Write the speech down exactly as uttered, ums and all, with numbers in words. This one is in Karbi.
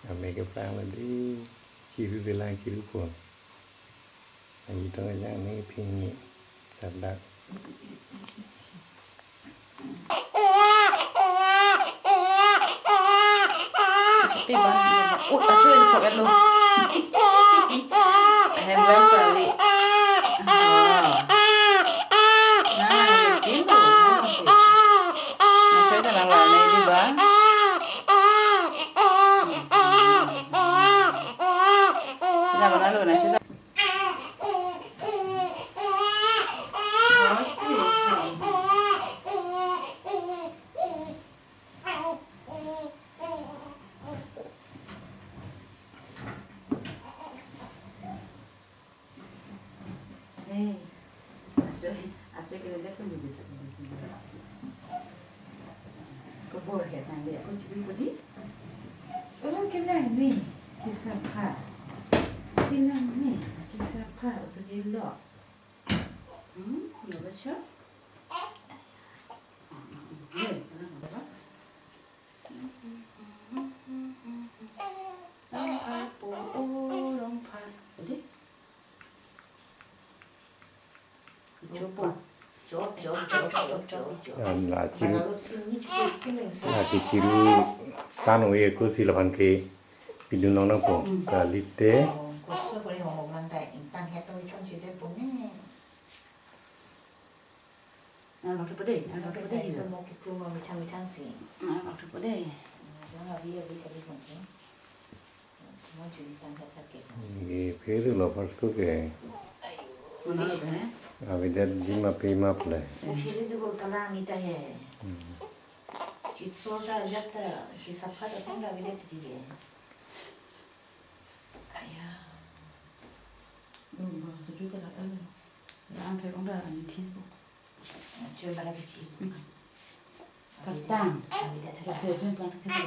Ame keplang lo dei, chiru de lang chiru pon. Aji tong ajang ne phi ne sardak. Pi ba? Oh, achu, ini pakai lo. Ahem ba sali. Oh. Nah, ini pintu. Nah, saya kan lang ini ba. Kita mana lo, nah, kita. Hey, acho, acho ke le pun jujur. Kebor he tang le, aku ciri pudi. Oh, kelang ne, kisapha. Kelang ne, kisapha, oso ke lo. Hmm, ya bacho. Hey, kelang apa? Rongphar po, oh, rongphar. Ade. Chopo. Chop, chop, chop, chop, chop, chop. An la chiru, Bangalo sini chop, kining sa. La ke chiru tan oye ko si laphan ke pidun long nangpo. Hmm. Kalite. Oh, koso kori hong hong lang dai, intang het to chong chide pune. Nang lok thupo dei, nang lok thupo dei. Itu mau kiplung mau mithang mithang si. Nang lok thupo dei. Nang abi abi tadi pun si. Mau curi tangkap lagi. Ye, phe lo first ko ke. Mana lo he? Abidat jima pe map le. Phiri tu ko kalang ita he. Hmm. Chisor ta jat ta, chisapha ta tong ta abidat titi he. Aya. Hmm, ba, sejuk ta la, eh. La angke kong ta ani thin ko. Chun bara bichi. Kertang. Abidat ta. Kasi pen tang kita.